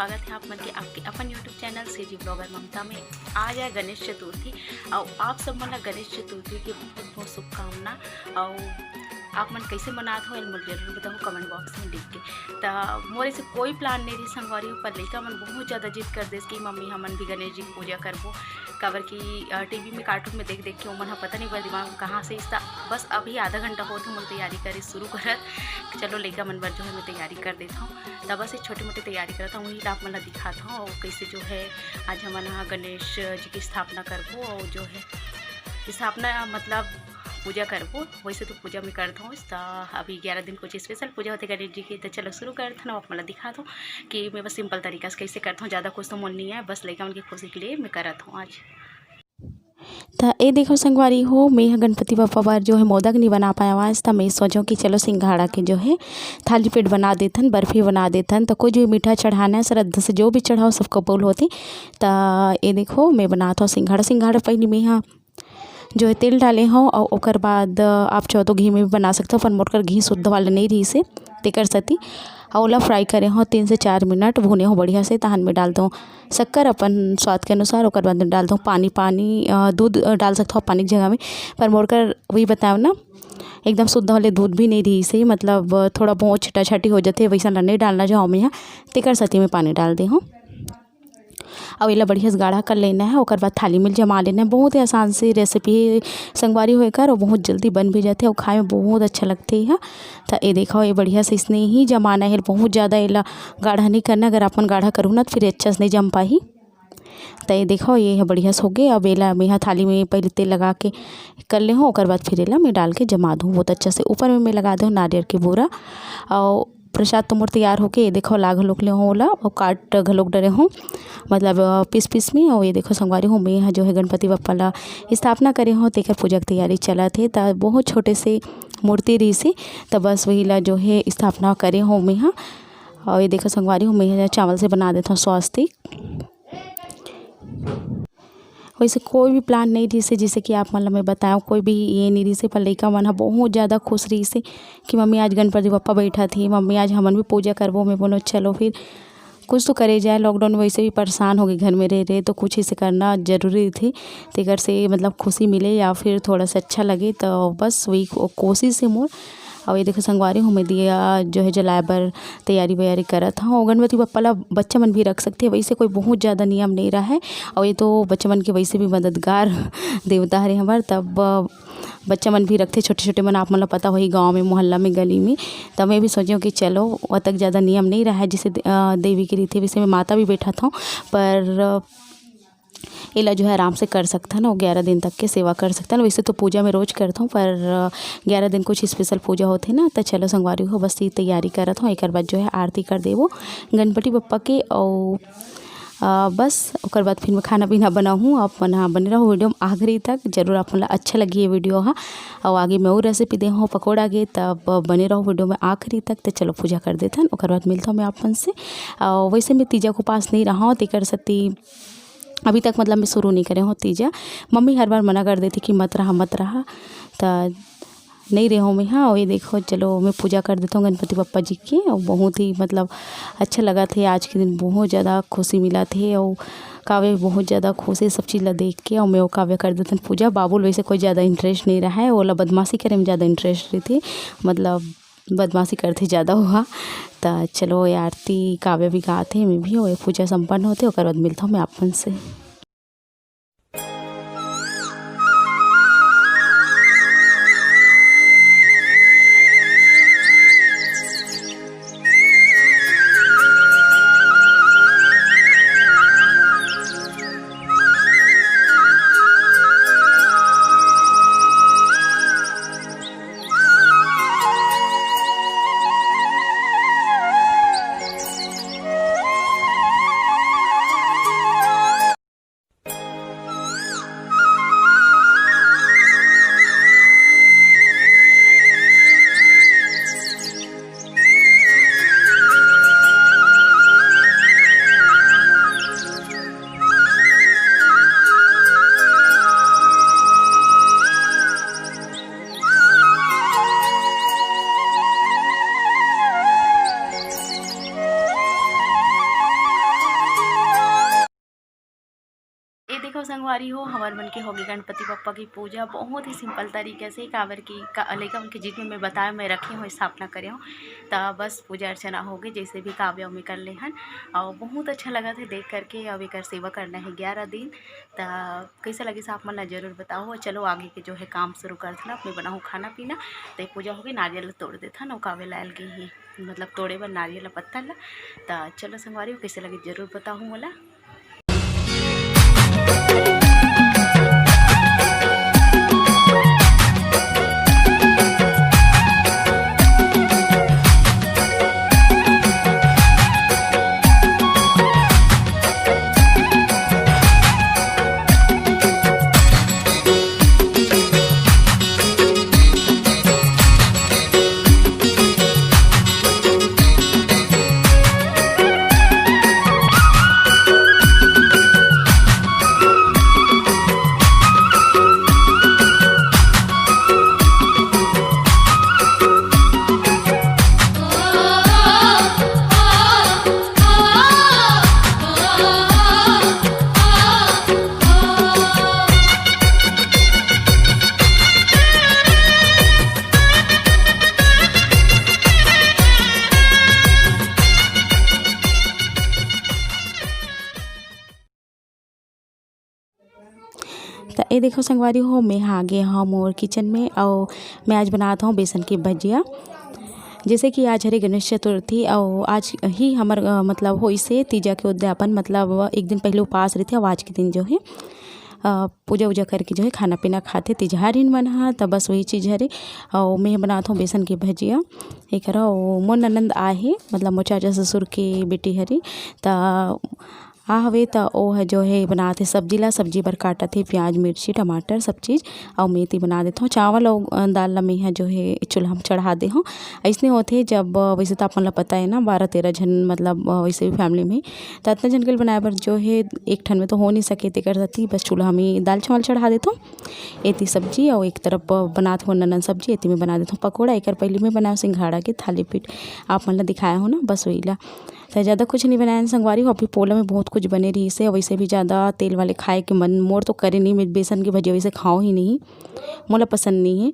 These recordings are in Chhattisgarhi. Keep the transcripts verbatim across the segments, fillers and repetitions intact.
स्वागत है आप मन के आपके अपन YouTube चैनल सीजी ब्लॉगर ममता में। आज है गणेश चतुर्थी, और आप सब मन ला गणेश चतुर्थी के बहुत बहुत शुभकामना। और आप मन कैसे मनात हो, एल मोला जरूर बताओ कमेंट बॉक्स में लिख के। त मोर ऐसे कोई प्लान नहीं रही संगवारी हो, पर लइका मन बहुत ज़्यादा जिद कर देस कि मम्मी, हमन भी गणेश जी की पूजा करबो, काबर कि टीवी में, कार्टून में देख देख के ओमन ह पता नहीं बर दिमाग में कहाँ से इस बस अभी आधा घंटा होत हे मोर तैयारी करे शुरू करत। चलो लइका मन बर जो है मैं तैयारी कर देता हूँ। तब बस ये छोटी मोटी तैयारी करता हूँ, वही आप मन ला दिखाता हूँ और कैसे जो है आज हमन ह गणेश जी की स्थापना करबो और जो है स्थापना मतलब पूजा करबो। वैसे तो पूजा मैं करता हूँ, त अभी ग्यारह दिन कुछ स्पेशल पूजा होथे गणेश जी की। तो चलो शुरू करत हन, आप मन ला दिखात हूँ कि मैं बस सिंपल तरीका से कैसे करता हूँ। ज़्यादा कुछ तो मोर नहीं है, बस लइका मन की खुशी के लिए मैं करत हूँ आज। त ए देखो संगवारी हो, मैं ह गणपति बप्पा बर जो है मोदक नहीं बना पाया आज, त मैं सोचो कि चलो सिंघाड़ा के जो है थाली पीठ बना देथन, बर्फी बना देथन। त कुछ भी मीठा चढ़ाना है, श्रद्धा से जो भी चढ़ाओ, सब कबूल होथे। त ए देखो, मैं बनात हूँ सिंघाड़ा। सिंघाड़ा पहली मैं ह जो है तेल डाले हव, और ओकर बाद आप चाहो तो घी में भी बना सकते हो, पर मोर कर घी शुद्ध वाला नहीं रही से, तेकर सेती। और ओला फ्राई करे हव तीन से चार मिनट, भुने हव बढ़िया से, तहन में डाल दो शक्कर अपन स्वाद के अनुसार, ओकर बाद में डाल दो पानी, पानी, अ, दूध, अ, डाल सकते हो आप पानी की जगह में, पर मोर कर वही बताओ ना, एकदम शुद्ध वाले दूध भी नहीं रही से, मतलब थोड़ा बहुत छटाछटी हो जाते, वैसा ला नहीं डालना चाहो मैं यहाँ, तेकर सेती में पानी डाल दे हूँ। अब एला बढ़िया से गाढ़ा कर लेना है, ओकर बाद थाली में जमा लेना है। बहुत ही आसान सी रेसिपी है संगवारी हो एकर, और बहुत जल्दी बन भी जाथे और खाए में बहुत अच्छा लगथे ह। त ए देखो, ये बढ़िया से इसने ही जमाना है, बहुत ज़्यादा एला गाढ़ा नहीं करना, अगर अपन गाढ़ा करू ना तो फिर अच्छा से नहीं जम पाही। त ये देखो, ये ह बढ़िया से होगे। अब एला मैं ह थाली में पहले तेल लगा के कर ले हूँ, ओकर बाद फिर एला मैं डाल के जमा दूँ बहुत अच्छा से। ऊपर में मैं लगा दे हूँ नारियल के बूरा, और प्रसाद तो मोर तैयार होके, ये देखो, ला घलोक ले हूँ ओला, और काट घलोक डरे हूँ, मतलब, अ, पीस पीस में। और ये देखो संगवारी हो, मैं ह जो है गणपति बप्पा ला स्थापना करे हूँ, तेकर पूजा के तैयारी चलत हे। त बहुत छोटे से मूर्ति रही से, त बस वही ला जो है स्थापना करे हूँ मैं ह। और ये देखो संगवारी हो, मैं ह चावल से बना देता हूँ स्वास्तिक। वैसे कोई भी प्लान नहीं रहिसे, जैसे कि आप मन ल मैं बताओं, कोई भी ये नहीं रहिसे, पर लइका मन ह बहुत ज़्यादा खुश रहिसे कि मम्मी आज गणपति बप्पा बैठत हे, मम्मी आज हमन भी पूजा करबो। मैं बोलो चलो फिर कुछ तो करे जाए, लॉकडाउन में वैसे भी परेशान हो गए घर में रह रहे, तो कुछ इसे करना जरूरी रहिथे, तेकर से मतलब खुशी मिले या फिर थोड़ा सा अच्छा लगे, तो बस वही को-, कोशिश है मोर। और ये देखो संगवारी हो, मैं दिया जो है जलाए बर तैयारी वैयारी करत हूँ। और गणपति बप्पा ला बच्चा मन भी रख सकते हैं, वैसे कोई बहुत ज़्यादा नियम नहीं रहा है। और ये तो बच्चा मन के वैसे भी मददगार देवता हरे हमार, तब बच्चा मन भी रखते छोटे छोटे मन, आप मन ला पता होही गाँव में, मोहल्ला में, गली में। तब मैं भी सोचें कि चलो, वो तक ज़्यादा नियम नहीं रहा है, जैसे दे-, अ, देवी के रीति, वैसे मैं माता भी बैठा था, पर एला जो है आराम से कर सकथन और ग्यारह दिन तक के सेवा कर सकथन। वैसे तो पूजा मैं रोज करथौं, पर ग्यारह दिन कुछ स्पेशल पूजा होथे ना, त चलो संगवारी हो, बस ये तैयारी करत हौं। एकर बाद जो है आरती कर देबो गणपति बप्पा के, और, अ, बस ओकर बाद फिर मैं खाना पीना बनाहूँ। आप मन ह बने रहो वीडियो में आखिरी तक, जरूर आप मन ला अच्छा लगी ये वीडियो ह। और आगे मैं और रेसिपी दे हूँ पकौड़ा के, तब बने रहो वीडियो में आखिरी तक। तो चलो पूजा कर देथन, ओकर बाद मिलता हूँ मैं आप मन से। और वैसे मैं तीजा के उपास नहीं रहा हूँ, तेकर सेती अभी तक मतलब मैं शुरू नहीं करे हौं तीजा। मम्मी हर बार मना कर देथे कि मत रहा, मत रहा, त नहीं रहे हौं मैं। हाँ, ये देखो, चलो मैं पूजा कर देता हूँ गणपति बप्पा जी के, और बहुत ही मतलब अच्छा लगा थे आज के दिन, बहुत ज़्यादा खुशी मिला थे, और काव्य भी बहुत ज़्यादा खुश है सब चीज़ ला देख के। और मैं वो काव्य कर देथन पूजा। बाबुल वैसे कोई ज़्यादा इंटरेस्ट नहीं रहा है, ओला बदमाशी करे में ज़्यादा इंटरेस्ट रही थी, मतलब बदमाशी करथे ज़्यादा हुआ। त चलो, ये आरती काव्य भी गात हे, मैं भी, ये पूजा संपन्न होथे, ओकर बाद मिलता हूँ मैं आप मन से। संगवारी हो, हमर मन के होगे गणपति बप्पा की पूजा बहुत ही simple तरीके से, काबर कि का-, लइका मन के जिद में मैं बताए, मैं रखे हूँ, स्थापना करे हूँ, त बस पूजा अर्चना होगे, जैसे भी काव्य में कर ले हन, और बहुत अच्छा लगत हे देख करके। अब एकर सेवा करना हे ग्यारह दिन। त कैसे लगिस आप मन ला जरूर बताओ। चलो आगे के जो है काम शुरू करथन, मैं बनाहूँ खाना पीना। त पूजा होगे, नारियल ला तोड़ देथन, अउ काव्य ला अलगे ही मतलब तोड़े बर नारियल ला पत्ता ला। त चलो संगवारी हो, कैसे लगिस जरूर बताहू मोला। त ए देखो संगवारी हो, मैं हा आगे हव मोर kitchen में, अउ मैं आज बनात हव बेसन के भजिया। जैसे कि आज हरे गणेश चतुर्थी, अउ आज ही हमर, अ, मतलब होइसे तीजा के उद्यापन, मतलब एक दिन पहले उपास रहिथे, अउ आज के दिन जो है, अ, पूजा उजा करके जो है खाना पीना खाथे तिजहारिन मन ह। त बस वही चीज हरे, अउ मैं बनात हव बेसन के भजिया। एकरा अउ मोर ननंद आए हे, मतलब मोर चाचा ससुर के बेटी हरे, त आ हवे, त ओ ह जो हे बनात हे सब्जी ला। सब्जी बर काटत हे प्याज, मिर्ची, टमाटर सब चीज, अउ मेथी बना देथव। चावल अउ, अ, दाल ला मेहा जो हे चूल्हा म चढ़ा दे हव। अइसने होथे जब, अ, वैसे त अपन ला पता हे ना, बारह तेरह झन मतलब, अ, वैसे भी family में, त अतना झन के बनाए बर जो हे एक ठन में तो हो नहीं सके, तेकर सेती बस चूल्हा में दाल चावल चढ़ा देथव। एती सब्जी अउ एक तरफ, अ, बनात हो ननन सब्जी, एती में बना देथव पकोड़ा। एकर पहली में बनाए सिंघाड़ा के थाली पीठ, आप मन ला दिखाए हो ना, बस वही ला। त ज़्यादा कुछ नहीं बनाएन संगवारी हो, अभी पोला में बहुत कुछ बने रहिस हे, वैसे भी ज़्यादा तेल वाले खाए के मन मोर तो करे नहीं, मैं बेसन के भजिया वैसे खाओ ही नहीं, मोला पसंद नहीं है।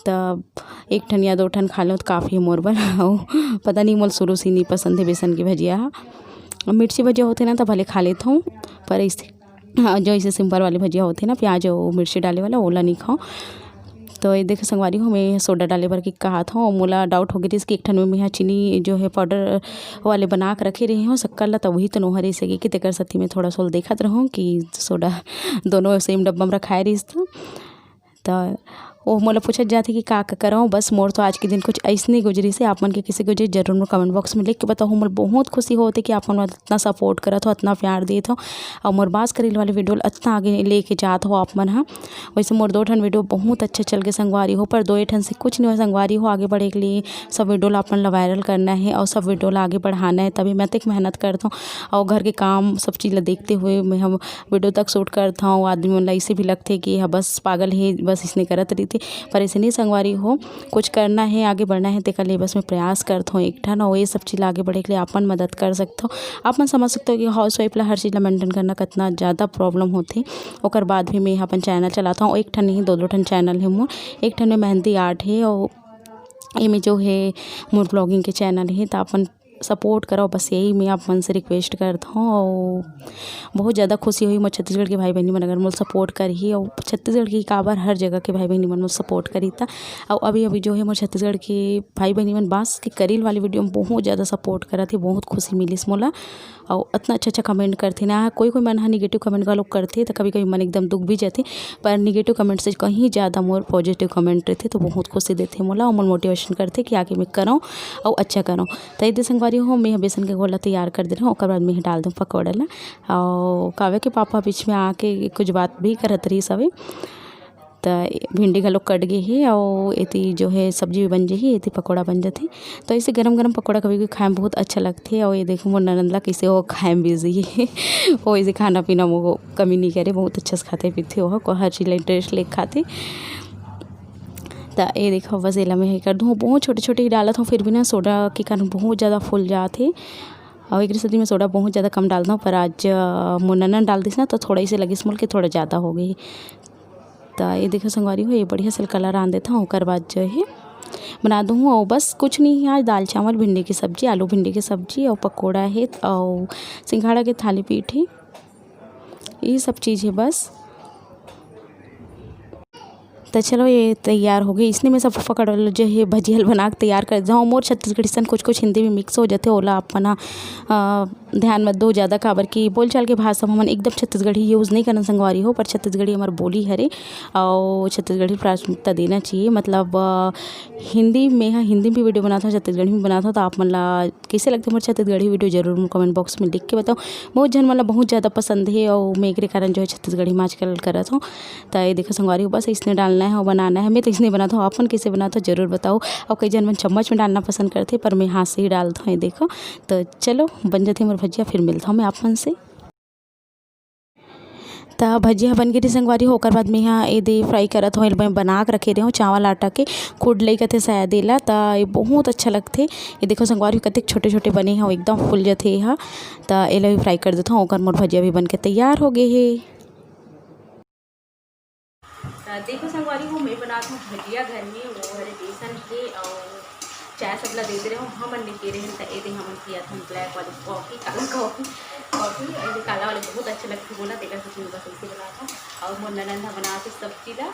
त एक ठन या दो ठन खा लो त काफ़ी हे मोर बर। अउ पता नहीं, मोला शुरू से नहीं पसंद है बेसन के भजिया ह। मिर्ची भजिया होथे ना त भले खा लेथव, पर ऐसे, हाँ, जो ऐसे simple वाले भजिया होथे ना, प्याज अउ मिर्ची डाले वाला, ओला नहीं खाओ। तो ये देखो संगवारी हो, मैं सोडा डाले बर के कहा था, मोला doubt हो गई थी कि एक ठन में मैं चीनी जो है powder वाले बना के रखे रही हूँ शक्कर ला, तब वही तो नोहर ऐसे कि तेकर साथी में थोड़ा सा देखत रहूँ कि सोडा दोनों same डब्बा में रखाए रहिस था। त वो मोला पूछत जाथे कि का, का करव। बस मोर तो आज के दिन कुछ ऐसने गुजरी से, आप मन के किसे गुजरी जरूर मोर comment box में लिख के बताओ। मोर बहुत खुशी होथे कि आप मन इतना support करत हो, इतना प्यार देत हो, और मोर बास करील वाले video ल इतना आगे लेके जात हो आप मन ह। वैसे मोर दो ठन video बहुत अच्छा चल के संगवारी हो, पर दो ठन से कुछ नहीं हो संगवारी हो। आगे बढ़े के लिए सब video ला अपन ला viral करना है और सब video ला आगे बढ़ाना है, तभी मैं तक मेहनत करत हूँ। और घर के काम सब चीज़ ला देखते हुए मैं हम video तक shoot करत हूँ। आदमी मन ला ऐसे भी लगथे कि यह बस पागल है, बस इसने करत रहिथे, पर ऐसे नहीं संगवारी हो। कुछ करना है, आगे बढ़ना है, तेकर लिए बस मैं प्रयास करत हूँ एक ठन। और ये सब चीज़ ला आगे बढ़े के लिए अपन मदद कर सकत हो। आप मन समझ सकते हो कि housewife ला हर चीज़ ला maintain करना कितना ज़्यादा problem होथे। ओकर बाद भी मैं अपन channel चलाता हूँ। एक ठन नहीं, दो दो ठन channel है मोर। एक ठन में मेहंदी art है और एमे जो है मोर vlogging के channel है, त अपन support करो, बस यही मैं आप मन से request करत हूँ। और बहुत ज़्यादा खुशी हुई मोर छत्तीसगढ़ के भाई बहनी मन अगर मोर support करही, और छत्तीसगढ़ की काबर हर जगह के भाई बहनी मन मोर support करी था। और अभी अभी जो है मोर छत्तीसगढ़ के भाई बहनी मन बास के करील वाली video में बहुत ज़्यादा support करत है, बहुत खुशी मिलिस मोला। और इतना अच्छा अच्छा comment करथे ना, कोई कोई मन हा negative comment घलो करथे, तो कभी कभी मन एकदम दुख भी जाथे, पर negative comment से कहीं ज़्यादा मोर positive comment रहथे, तो बहुत खुशी देथे मोला और मोर motivation करथे कि आगे मैं करौं और अच्छा करौं। तो ये दे संगवारी हो, मैं बेसन के घोल ला तैयार कर दे रहूँ, ओकर बाद मैं डाल दूँ पकौड़ा ला। और काव्या के पापा बीच में आके कुछ बात भी करत रहिस हवे। त भिंडी घलो कट गे हे, अउ एती जो है सब्जी भी बन जही, एती पकौड़ा बन जथे। तो ऐसे गरम गरम पकौड़ा कभी कभी खाए में बहुत अच्छा लगथे। और ये देखो मोर ननद ला कैसे वो खाए में busy हे। वो ऐसे खाना पीना में वो कमी नहीं करे, बहुत अच्छा से खाथे पीथे, वो को हर चीज़ ला interest लेके खाथे। त ये देखो बस एला मैं हे कर दूँ, बहुत छोटे छोटे ही डालत हूँ, फिर भी ना सोडा के कारण बहुत ज़्यादा फूल जात हे। अउ एकरे सब्जी में सोडा बहुत ज़्यादा कम डालथंव, पर आज, अ, मोर ननद डाल दिस ना, तो थोड़ा इसे लगिस मोला कि थोड़ा ज़्यादा हो गे। त ये देखो संगवारी हो, ये बढ़िया से कलर आन देथंव, ओकर बाद जो हे बना दूहूँ। अउ बस कुछ नहीं हे आज, दाल चावल, भिंडी के सब्जी, आलू भिंडी के सब्जी अउ पकोड़ा हे अउ सिंघाड़ा के थाली पीठ हे, ये सब चीज़ हे बस। त चलो ये तैयार हो गे। इसने में सब पकौड़ा ल जो हे भजिया ल बना के तैयार कर देथंव। मोर छत्तीसगढ़ी सन कुछ कुछ हिंदी में मिक्स हो जाथे, ओला आप मन ह, अ, ध्यान मत दो ज़्यादा, काबर कि बोलचाल के भाषा म हमन एकदम छत्तीसगढ़ी यूज़ नहीं करन संगवारी हो, पर छत्तीसगढ़ी हमर बोली हरे अउ छत्तीसगढ़ी प्राथमिकता देना चाहिए। मतलब, अ, हिंदी में ह, हिंदी में भी वीडियो बनात हंव, छत्तीसगढ़ी में बनात हंव, त आप मन ला कइसे लगथे मोर छत्तीसगढ़ी वीडियो, जरूर मोर कमेंट बॉक्स में लिख के बताओ। बहुत झन मन ला बहुत ज़्यादा पसंद हे अउ मैं एकरे कारण जो हे छत्तीसगढ़ी में आजकल करत हंव। त ये देखो संगवारी हो, बस इसने डालना हे अउ बनाना हे। मैं तो इसने बनात हंव, आप मन कइसे बनात हो जरूर बताओ। अउ कई झन मन चम्मच में डालना पसंद करथे, पर मैं हाथ से ही डालत हंव। ये देखो, त चलो बन जाथे मोर भजिया, फिर मिलत हंव मैं आप मन से। त भजिया ह बन गे रहिस संगवारी हो, ओकर बाद मेंहा एदे फ्राई करत हंव, एला मैं बना के रखे रेहेंव चावल आटा के, खुडलई कथे शायद एला। त ये बहुत अच्छा लगथे। ये देखो संगवारी हो, कतेक छोटे-छोटे बने हंव, एकदम फूल जथे एहा। त एला भी फ्राई कर देथंव, ओकर मोर भजिया भी बन के तैयार हो गे हे। त देखो संगवारी हो, मैं बनात हंव भजिया घर में, वो हरे बेसन के अउ चाय सबला देते रहे, हमन नहीं पी रहे हैं, त एदे हमन पियाथन ब्लैक वाली कॉफी, काला कॉफी, कॉफी, ये काला वाले बहुत अच्छा लगथे मोला, तेकर सेती मैं बस ऐसे बनात हंव। अउ मोर ननद ह बनाथे सब्जी ला,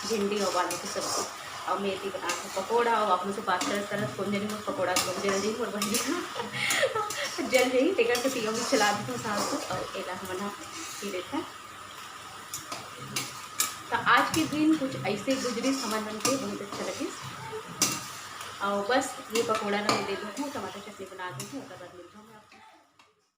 भिंडी अउ आलू के सब्जी, अउ मैं एती बनात हंव पकौड़ा, अउ आप मन से बात करत करत कोन जनी मोर पकौड़ा जल जल्दी मोर बन गया जल जाही, तेकर सेती अभी चला देथंव सास को, अउ एला हमन ह पी लेथन। त आज के दिन कुछ ऐसे गुजरिस हमन मन के, बहुत अच्छा लगिस। अउ बस ये पकौड़ा ला मैं दे दूँ, टमाटर चटनी बना दूँ, ओकर बाद मिलथंव मैं आप